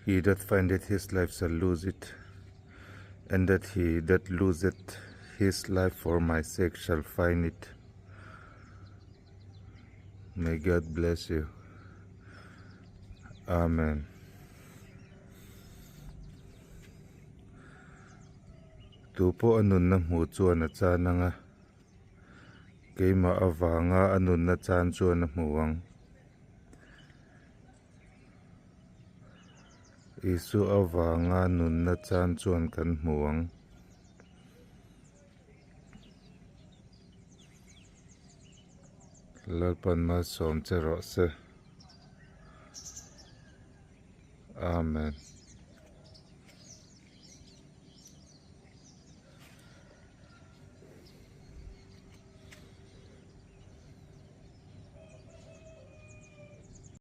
He that findeth his life shall lose it, and that he that loseth his life for my sake shall find it. May God bless you. Amen. Tu pawh a nunna hmuh chuan a chan ang a, keimah avanga a nunna chan chuan a hmu ang. Isua avanga nunna chan chuan kan hmu ang. Lalpan malsawm che rawh se. Amen.